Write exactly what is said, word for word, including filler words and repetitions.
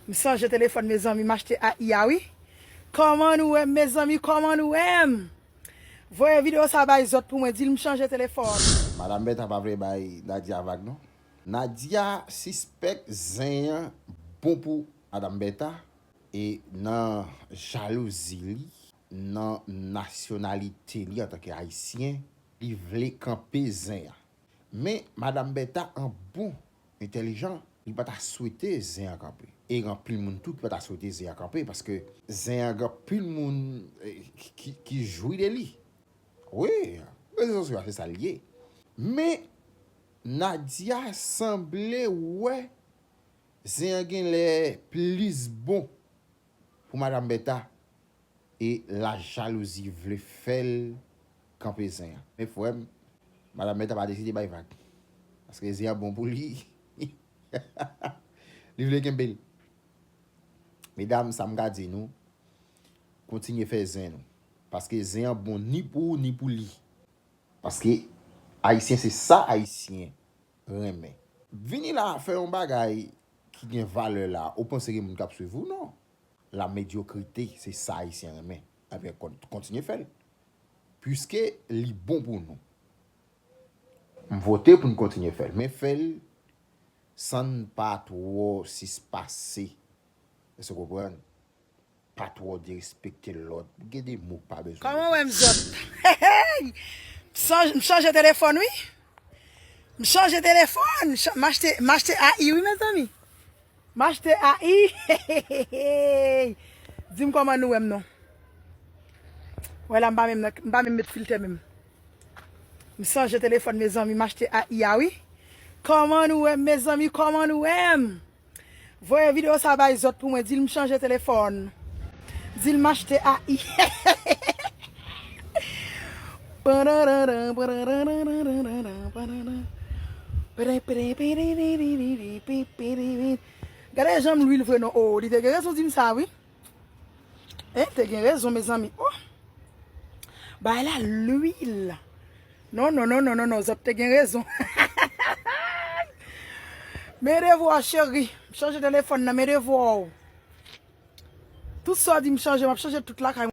M chanje telefòn, mezanmi, m achte A I a, wi. Kòman nou wè m, mezanmi, kòman nou wè m? Voye videyo sa bay zòt pou mwen, di l m chanje telefòn. Madam Bèta pa vle bay Nadia vag, non. Nadia sispèk zen an bon pou Madam Bèta, e nan jalouzi li, nan nasyonalite li antanke Ayisyen, li vle kanpe zen an. Men, Madam Bèta an bon entèlijan, li pa ta swete zen an kanpe. E gen anpil moun tou ki pa ta swete zen an kanpe, paske zen an gen anpil moun, eh, ki, ki, ki jwi de li. Wi, rezo sosyo a se sa l ye. Men, Nadia sanble wè zen an genlè plis bon pou Madam Bèta, e lajalouzi vle fè l kanpe zen an. Men frè m, Madam Bèta pa deside bay vag. Paske zen an bon pou li. Li vle kenbe l. Medam, sa m ka di nou, kontinye fè zen nou. Paske zen an bon ni pou ou, ni pou li. Paske Ayisyen, se sa Ayisyen renmen. Vini la, fè yon bagay ki gen valè la, ou panse gen moun k ap swiv ou? Non. La medyokrite, se sa Ayisyen renmen. Ebyen, kon-, kontinye fè l. Piske li bon pou nou. M vote pou n kontinye fè l. Men fè l san n pa twò sispase. Èske w konprann? Pa twò derespekte lòt. Gen de mo k pa bezwen. Kòman w wè m zòt? Hey, hey! M chanje, m chanje telefòn, wi. M chanje telefòn. Cha-, m achte, m achte A I, wi, mezanmi. M achte A I. Hey, hey, hey, hey. Di m kòman nou wè m, non. Wè la, m pa menm nan, m pa menm met filtè menm. M chanje telefòn, mezanmi, m achte A I a, wi. Kòman nou wè m, mezanmi, kòman nou wè m? Voye videyo sa bay zòt pou mwen, di l m chanje telefòn. Di l m achte A I. Gade jan m lwil vre non. Oh, li te gen rezon di m sa, wi. Eh, te gen rezon, mezanmi. Oh! Bagay la lwil. Non, non, non, non, non, non, zòt te gen rezon. Men devwa, cheri. M chanje telefòn nan, men devwa w. Tout sa w di m chanje, m ap chanje tout lakay.